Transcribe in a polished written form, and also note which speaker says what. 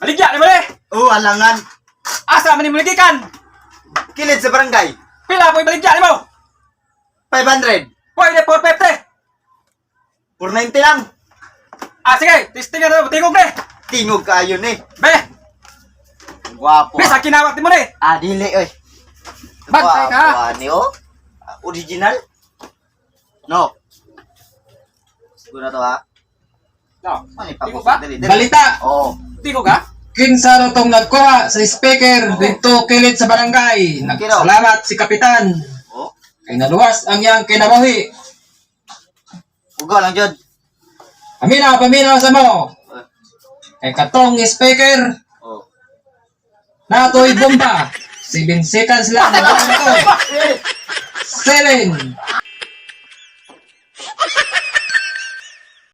Speaker 1: Baligya ni mo ni.
Speaker 2: Oh, alangan.
Speaker 1: Asa man nimo gikan?
Speaker 2: Kilid sa barangay.
Speaker 1: Pila po baligya nimo?
Speaker 2: 500.
Speaker 1: Pwede 450.
Speaker 2: 490 lang.
Speaker 1: Ah, sige, testing na to, tingog ni.
Speaker 2: Tingog kayo ni.
Speaker 1: Be,
Speaker 2: Gwapo.
Speaker 1: be sa kinawat nimo ni.
Speaker 2: Ah, dili oy.
Speaker 1: Bantay ka.
Speaker 2: Gwapo ani oh. Ah, original? No. Siguro na to ha.
Speaker 1: No.
Speaker 2: Ano
Speaker 1: Tingog ba?
Speaker 2: ipakusog dili dili.
Speaker 3: Balita!
Speaker 2: Oh.
Speaker 1: Tingog ka?
Speaker 3: Kinsa raw tong nagkuha sa speaker dito kilid sa barangay. Nagsalamat si Kapitan.
Speaker 2: Oh.
Speaker 3: Kay naluwas ang iyang kinabuhi.
Speaker 2: Ugaw lang jud.
Speaker 3: Paminaw, paminaw sa mo. Kay katong speaker,
Speaker 2: Oh.
Speaker 3: natoy bomba. 7 seconds lang. Nagawa ko. 7,